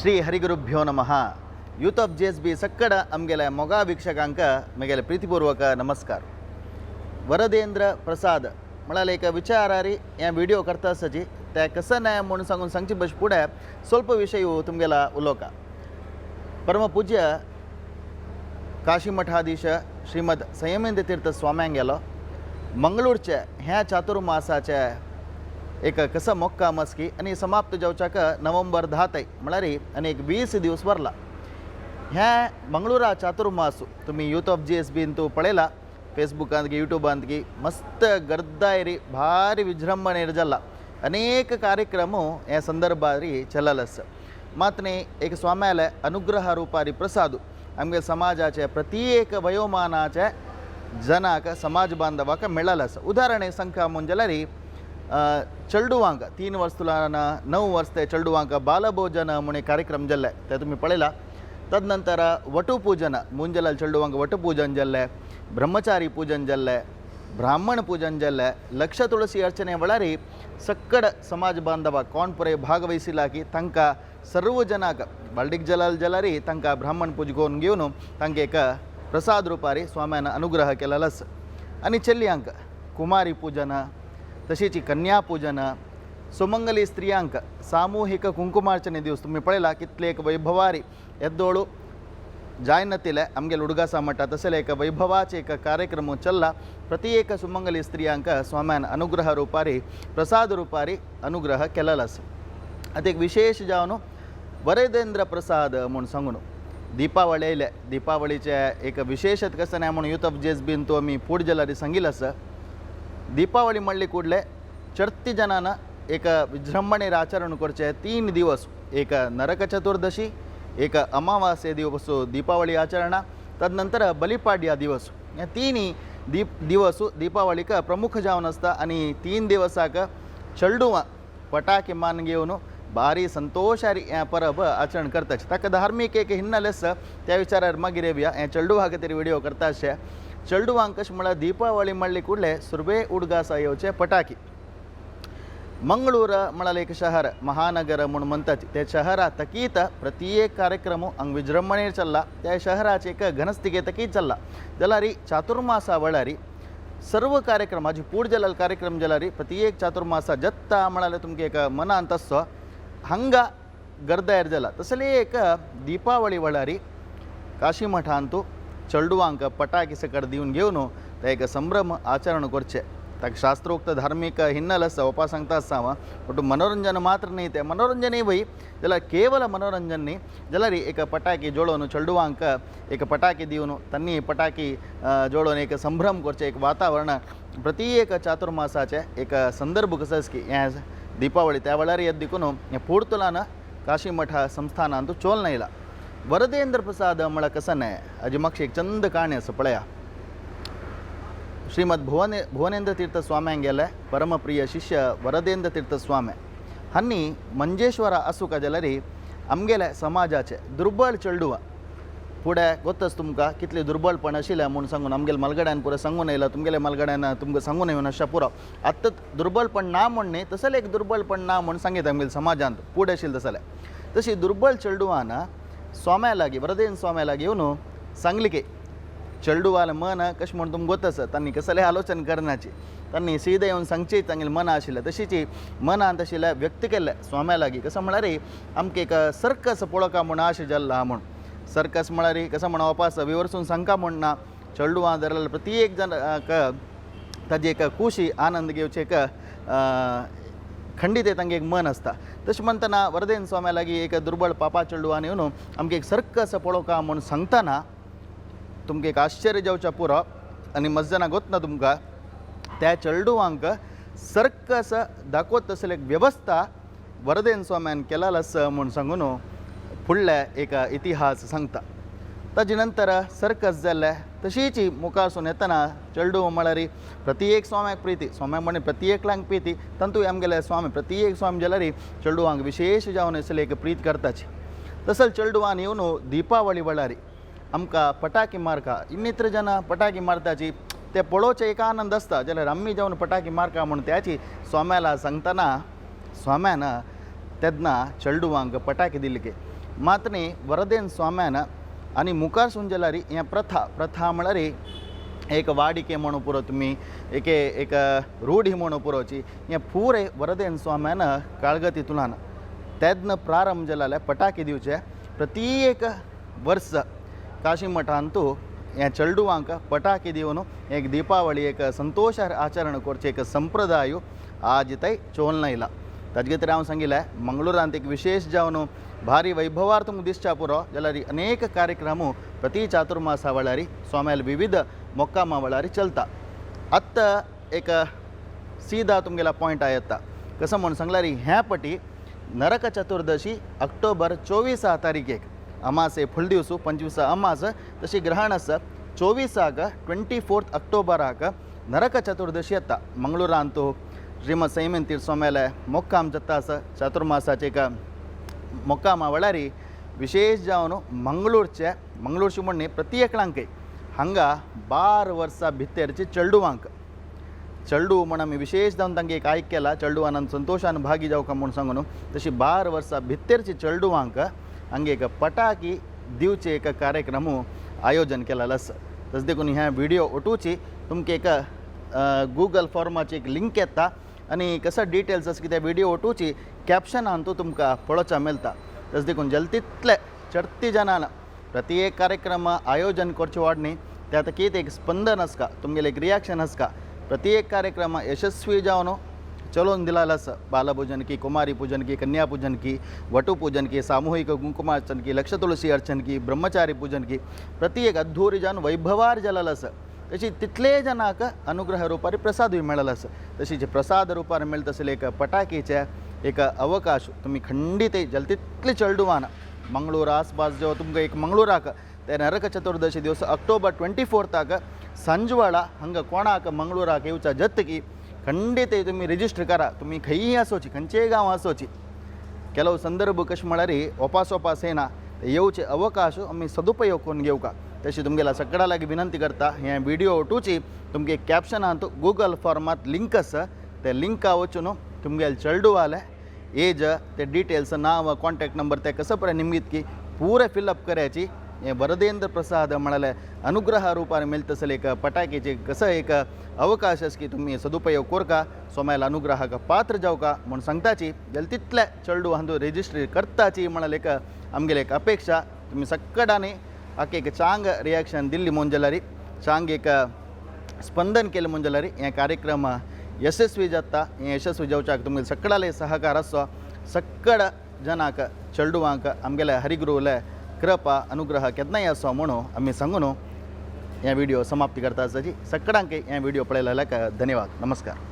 ಶ್ರೀ ಹರಿಗುರುಭ್ಯೋ ನಮಃ. Youth of J S B ಸಕ್ಕಡ ಅಮ್ಗೆಲೆ ಮೊಗಾ ವೀಕ್ಷಕಾಂಕ ಮೆಗೆಲೆ ಪ್ರೀತಿಪೂರ್ವಕ ನಮಸ್ಕಾರ. वरदेंद्र प्रसाद म्हळ्यार एक विचारारी हे विडियो करता आसची ते कसं न्याय म्हणून सांगून सांगची बस फुडें ಸ್ವಲ್ಪ विशय तुमगेला उलोवका. परमपूज्य काशी मठाधीश श्रीमद संयमेंद्र तीर्थ स्वाम्यांगेलो मंगळूरचे ह्या चातुर्मासाचे एक कसं मोक्का मस्की आनी समाप्त जावच्याक नोव्हेंबर 10 तारीख म्हळ्यार आनी एक 20 दिवस वरला. ह्या मंगळुरा चातुर्मास तुमी यूथ ऑफ जी एस बीन तूं पळयला, फेसबुकांत की यूट्यूबांत की मस्त गर्दायरी भारी विजृंभणेर जाला. अनेक कार्यक्रम ह्या संदर्भारी चलल आसा. मात न्ही एक स्वाम्याले अनुग्रह रुपारी प्रसाद आमगे समाजाचे प्रत्येक वयोमानाचे जनाक, समाज बांधवाक मेळ्ळेलो आसा. उदाहरण सांगता म्हूण जाल्यार चेडवांक 3 वर्स तुला 9 वर्स ते चेडवांक बालभोजन म्हूण एक कार्यक्रम जाल्ले ते तुमी पळयला. तदनंतर वटुपूजन मुंजलाल चेडवांक वटुपूजन जाल्लें, ब्रह्मचारी पूजन जाल्लें, ब्राह्मण पूजन जाल्लें, लक्ष तुळसी अर्चने वेळार सक्कड समाज बांधवा कोण पुराय भागवहिसिला की तांकां सर्व जनाक बालडीक जलाल जाल्यार तांकां ब्राह्मण पूज करून घेवन तांकां एक प्रसाद रुपारी स्वाम्यान अनुग्रह केलेलो आसा. आनी चलयांक कुमारी पूजन, तशीच कन्या पूजन, सुमंगली स्त्रियांक सामूहिक कुंकुमार्चने दिवस तुमी पळयला कितले एक वैभवारी येद्दोळू जायनातिले आमगेले हुडगासा म्हणटा तसले एक वैभवाचे एक कार्यक्रम चल्ला. प्रत्येक सुमंगली स्त्रियांक स्वाम्यान अनुग्रह रुपारी प्रसाद रुपारी अनुग्रह केलेलो आसा. आतां एक विशेष जावन वरेदेंद्र प्रसाद म्हूण सांगून दीपावळी येयले. दीपावळीचे एक विशेषत कसं न्हय म्हूण यूथ ऑफ जेस बीन तो आमी फूड जाल्यार सांगिल्लें आसा. दीपावळी म्हणली ಕೂಡಲೇ चडती जनान एक विजृंभणेर आचरण करचे 3 दिवस, एक नरक चतुर्दशी, एक अमावास्ये दिवस दीपावळी आचरणा, तदनंतर बलिपाड्या दिवस. ह्या तिनी दीप दिवस दीपावळीक प्रमुख जावन आसता. आनी 3 दिवसाक चेडवां पटाके मान घेवन भारी संतोषारी हें परब आचरण करता. ताका धार्मीक एक हिन्नल आसा, त्या विचारार मागीर येवया. हें चेडवा खातीर विडियो करता अशें चेडवांक कशें म्हळ्यार दीपावळी म्हणली कुडले सुरवे उडगासा येवचे पटाकी. मंगळूर म्हळ्यार एक शहर, महानगर म्हूण म्हणटात. त्या शहरा तकीत प्रत्येक कार्यक्रम हांगा विजृंभणेर चल्ला. त्या शहराचे एक घनस्तिके तकीत चल्ला जाल्यार चातुर्मासा वेळार सर्व कार्यक्रम हाजी पूड जाल्यार कार्यक्रम जाल्यार प्रत्येक चातुर्मासा जत्ता म्हळ्यार तुमकां एक मनांत आसचो हांगा गर्दायर जाला. तसले एक दीपावळी वेळार काशी मठांतू चेडवांक पटाकी सकट दिवन घेवन ते एक संभ्रम आचरण करचे. ताका शास्त्रोक्त धार्मीक हिन्नल आसा ओपा सांगता आसता हांव, बट मनोरंजन मात्र न्ही, तें मनोरंजनूय वय जाल्यार केवल मनोरंजन न्ही जाल्यार एक पटाकी जोडोवन चेडवांक एक पटाकी दिवन तांणी पटाकी जोडोवन एक संभ्रम करचें एक वातावरण प्रत्येक चातुर्मासाचें एक संदर्भ कसो की हें दीपावळी त्या वेळार येत देखून हें पुर्तुलान काशी मठा संस्थानांत चोल येयला. वरदेंद्र प्रसाद म्हळ्यार कसं न्हय हाजी मातशी एक चंद काणी आसा पळया. श्रीमद भुवनेंद्र तीर्थ स्वाम्यांगेले परमप्रिय शिष्य वरदेंद्र तीर्थ स्वामी हांणी मंजेश्वरा आसूका जाल्यार आमगेले समाजाचे दुर्बळ चेडवां फुडें गोत्तच तुमकां कितलें दुर्बळपण आशिल्लें म्हूण सांगून आमगेले मालगड्यान पुरो सांगून येयला, तुमगेले मालगड्यान तुमकां सांगून येवन अशें पुरो. आतां दुर्बळपण ना म्हूण न्ही, तसलें एक दुर्बळपण ना म्हूण सांगीत आमगेले समाजांत फुडें आशिल्लें तसलें तशी दुर्बळ चेडवान स्वाम्या लागीं, वरदेन स्वाम्या लागीं येवन सांगली की चेडवालें मन कशें म्हूण तुमकां गोत आसा, तांणी कसलें आलोचन करनाची, तांणी सीधे येवन सांगची तांगेलें मन आशिल्लें. तशीच मनांत आशिल्लें व्यक्त केल्लें स्वाम्या लागीं. कसो म्हळ्यार आमकां एक सर्कस पळोवका म्हूण आशा जाल्लो आहा म्हूण. सर्कस म्हळ्यार कसो म्हण वपास विवर्सून सांगका म्हूण ना. चेडवां धरलें प्रत्येक जण ताजी एक खुशी आनंद घेवचे एक खंडीत तांगे एक मन आसता. तशें म्हणटना वरदेन स्वाम्या लागीं एक दुर्बळ पापा चेडवान येवन आमकां एक सर्कस पळोवका म्हूण सांगतना तुमकां एक आश्चर्य जावच्या पुरो आनी मस्त जाणां गोत ना तुमकां, त्या चेडवांक सर्कस दाखोवत तसली एक वेवस्था वरदेन स्वाम्यान केलेलो आसा म्हूण सांगून फुडले एक इतिहास सांगता. ताजे नंतर सर्कस जाल्लें तशीच मुखारसून येतना चेडूं म्हळ्यार प्रत्येक स्वाम्याक प्रिती, स्वाम्याक म्हण प्रत्येकल्यांक प्रिती, तातूंत आमगेले स्वामी प्रत्येक स्वामी जाल्यार चेडवांक विशेश जावन आसले एक प्रीत करताची. तसोच चेडवान येवन दीपावळी वेळार आमकां पटाकी मारका, इन्नितर जाणां पटाकी मारताची ते पळोवचे एक आनंद आसता जाल्यार आमी जावन पटाकी मारका म्हूण त्याची स्वाम्याला सांगतना स्वाम्यान तेन्ना चेडवांक पटाकी दिली की मात न्ही वरदेन स्वाम्यान आनी मुखार सून जाल्यार हें प्रथा प्रथा म्हळ्यार एक वाडिके म्हणू पुरो तुमी एके एक रूढी म्हणू पुरोची हें पुरें वरदेन स्वाम्यान काळगती तुलान तेन्ना प्रारंभ जाल्यार पटाके दिवचे प्रत्येक वर्स काशी मठांतू हें चेडवांक पटाके दिवन एक दीपावळी एक संतोश आचरण करचें एक संप्रदाय आज थंय चोलन येयला. ताजे खातीर हांव सांगिल्लें मंगळुरांत एक विशेष जावन भारी वैभवार तुमकां दिसच्या पुरो जाल्यार अनेक कार्यक्रम प्रति चातुर्मासा वेळार स्वाम्याल विविध मोक्कामा वेळार चलता. आत्तां एक सीधा तुमगेला पॉयंट येता कसो म्हूण सांगल्यार ह्या पटी नरक चतुर्दशी ऑक्टोबर 24 तारखेक अमासे फुल दिवसू 25 अमास तशी ग्रहण आसा 24 24 ऑक्टोबराक नरक चतुर्दशी येता. मंगळुरांतू श्रीमद संयमन तीर्थ स्वाम्याले मोक्काम जाता आसा चातुर्मासाचे एक मोक्कामा वेळार विशेष जावन मंगळूरचे मंगळूरची म्हणणे प्रत्येकणांकय हांगा 12 वर्सां भितरचे चेडवांक चेडू म्हण आमी विशेष जावन तांकां एक आयक केला चेडवान संतोशान भागी जावका म्हूण सांगून तशी 12 वर्सां भितरची चेडवांक हांगा एक पटाकी दिवचे एक कार्यक्रम आयोजन केलेलो आसा. तशें देखून ह्या व्हिडियो ओटूची तुमकां एक गुगल फॉर्माची एक लिंक येता आनी कसो डिटेल्स आसा कितें व्हिडियो ओटूची कॅप्शनान तूं तुमकां पळोवच्या मेळटा. तशें देखून जाता तितले चडती जाणां प्रत्येक कार्यक्रम आयोजन करचे वाडनी ते आतां कितें एक स्पंदन आसता तुमगेलें एक रिएक्शन आसता प्रत्येक कार्यक्रम यशस्वी जावन चलोवन दिलेलो आसा. बालपूजन की कुमारी पूजन की कन्या पूजन की वटू पूजन की सामूहिक कुंकुमार्चन की लक्ष तुळसी अर्चन की ब्रह्मचारी पूजन की प्रत्येक अद्धूरी जावन वैभवार जालेलो आसा. तशी तितले जनाक अनुग्रह रुपार प्रसादूय मेळ्ळो आसा. तशी जे प्रसाद रुपार मेळटा आसले एक पटाकीचे एक अवकाश तुमी खंडीत जाता तितले चेडवान मंगळूर आसपास जो तुमकां एक मंगळुराक ते नरक चतुर्दशी दिवस ऑक्टोबर 24 सांजवाडा हांगा कोणाक मंगळुराक येवच्या जतकी खंडीत तुमी रजिस्टर करा. तुमी खंयी आसोची खंयचेय गांव आसोची ಕೆಲವು संदर्भ कशें म्हळ्यार ओपास ओपास येना येवचे अवकाश आमी सदुपयोग करून घेवका. तशी तुमगेल्या सगळ्या लागीं विनंती करता हे व्हिडिओ ओटूची तुमगे कॅप्शनांत गुगल फॉर्मात लिंक आसा ते लिंका वचून तुमगेले चेडवाले एज ते डिटेल्स नांव कॉन्टॅक्ट नंबर ते कसं पर्यंत निमगीत की पुरे फिलअप करायची हे वरदेंद्र प्रसाद म्हळ्यार अनुग्रह रुपार मेळटा आसले एक पटाकेचे कसं एक अवकाश आसा की तुमी सदुपयोग करका सोम्याला अनुग्रहाक पात्र जावका म्हूण सांगताची जाल्यार तितले चेडू हांदू रजिस्ट्री करताची म्हळ्यार एक आमगेले एक अपेक्षा. तुमी सक्कडांनी हाका एक चांग रिएक्शन दिल्ली म्हूण जाल्यार चांग एक स्पंदन केलें म्हूण जाल्यार हे कार्यक्रम यशस्वी जाता. हें यशस्वी जावच्याक तुमगेले सगळ्याले सहकार आसचो. सक्कड जनाक चेडवांक आमगेले हरिगुरुले कृपा अनुग्रह केन्नाय आसो म्हणून आमी सांगून हे व्हिडिओ समाप्ती करता आसाची. सगळ्यांक हे व्हिडिओ पळयलेल्याक धन्यवाद. नमस्कार.